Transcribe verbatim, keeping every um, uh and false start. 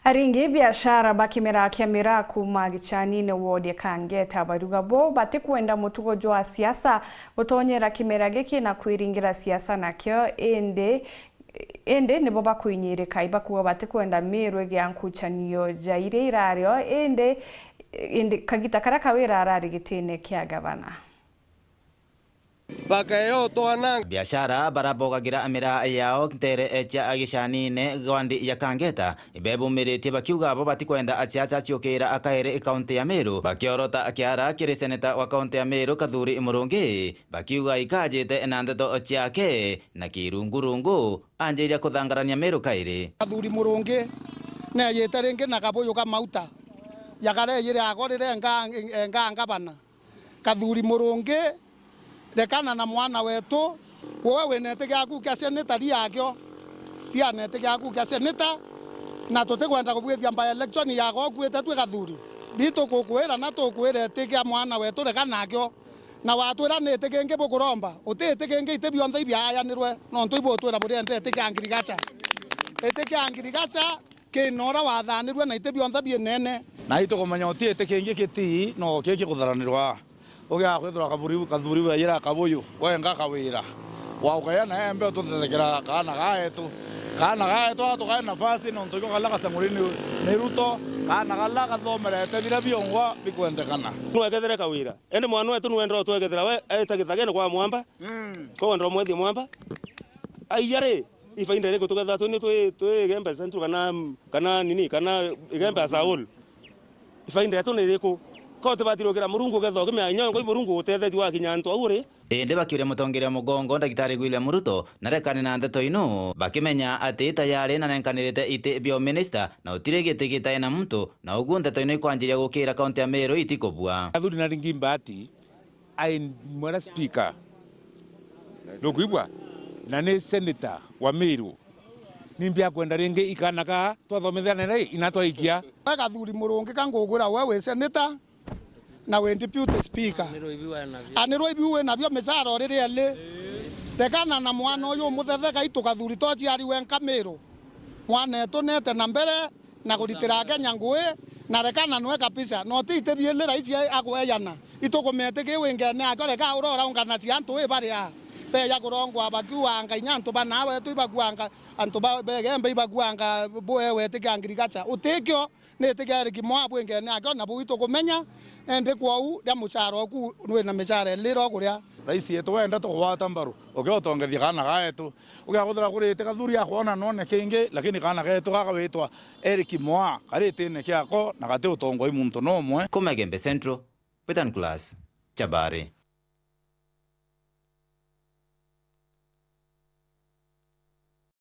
Aringi biashara ba kimera kia miraa kuuma Gichanine ward ya Kangeta bariuga bo batikwenda mutugo jwa siasa gutonyera kimera giki na kwiringira siasa nakio, indi, indi nibo bakuinyirika. Ibakuuga batikwenda Meru igia nkuchanio ja iria irario, indi, indi kagita karia Kawira arari gitine kia gavana. Bakayotwana. Biashara barabogagira miraa yao ntere cia Gichanine ward ya Kangeta, ibebumiritie bakiuga bo batikwenda siasa ciukira kairi kaunti ya Meru, bakiorota kiara kiri seneta wa kaunti ya Meru Kathuri Murungi, bakiuga ikajite na ndeto ciake na kirungurungu anjiria kuthangarania Meru kairi. Kathuri Murungi neejite ringi na kabuyu ka mauta, jakarejire ago rirenga, enga ngavana. Kathuri Murungi, rekana na mwana wetu, wowe wina iti giaku kia seneta, ria akio, ria na iti giaku kia seneta, na tutikwenda kubwithia by election ya gokuite twi Kathuri. Ritu kukwira na tukwira iti kia mwana wetu, rekana nakio. Na watwira ni iti kingi bukuromba, uti iti kingi, iti bionthe ibiayanirwe, nontu ibutwira burienda iti kia ngirigacha. Iti kia ngirigacha, kina uria wathanirwe na iti bionthe biinene. Na itukumenya uti iti kingi kiti no kiki kutharanirwa. Ugiaga kwithirwa kaburi-, Kathuri wejira kabuyu, wenga Kawira. Waukaya na embe ututhethekera kaana gaetu. Kaana gaetu atukae nafasi nontu iko kala kasang'uri ni, ni Ruto, kaana kala kathomerete biria biongwa bikwendekana. Nwekethire Kawira. Indi mwana wetu nwendera utwekethera we aita githagene kwa mwamba. Mm. Kwa wendera mwethie mwamba. Aiya ri, ifaida iriku tukethira twi ni twi, twi Igembe Central kana, kana nini, kana Igembe as a whole? Ifaida yetu ni iriku? Ko tubati rukira Murungu ukethira ukimenya inya ngoi Murungu utethetie wakinya antu au uri. Indi bakiuria mutongeria mugongo Ndagitari William Ruto narekane na ndeto ino, bakimenya ati tayari nanenkanirite iti bio minista na utiri giti gitae na muntu, na uguo ndeto ino ikwanjiria gukira kaunti ya Meru itikubua. Athuri na ringi mbati, ai mwera speaker. Nukwigua? Na ni senator wa Meru. Ni mbia kwenda ringi ikana ka twathomithania ri, ina twaikia. We Kathuri Murungi ka ngugwira we wi senator na wi deputy speaker. Anirwe ibiu wina bio. Anirwe ibiu wina bio micara uriri eli. Rekana na mwana uyu umuthetheka itu Kathuri to ciari wenka Meru. Mwanetu nete na mbere na kuritira Akenya ngui, na rekana nwe kabisa. No ti iti biili raisi agweyana. Itukumete ki wingene akio, reka urora ungana cia antu wi baria. Beja kurongwa bakiuanga inya antu bana wetu ibakuanga, antu ba, begembe ibakuanga bue wetikia ngirigacha. Utikio, nitikia Eric Moa bwingene akio, na buu itukumenya, indi kwou ria muchara oku nwina michara iliro kuria. Raisi yetu wenda tukugwata mbaru, ukiotongethia kaana gaetu. Ugiakuthira kurite Kathuri akwona none kingi, lakini kaana getu gaka witwa Eric Moa, karitine kiako na gati utongoi muntu nomwe. Kuma Igembe Central, Peter Nicholas, Chabari.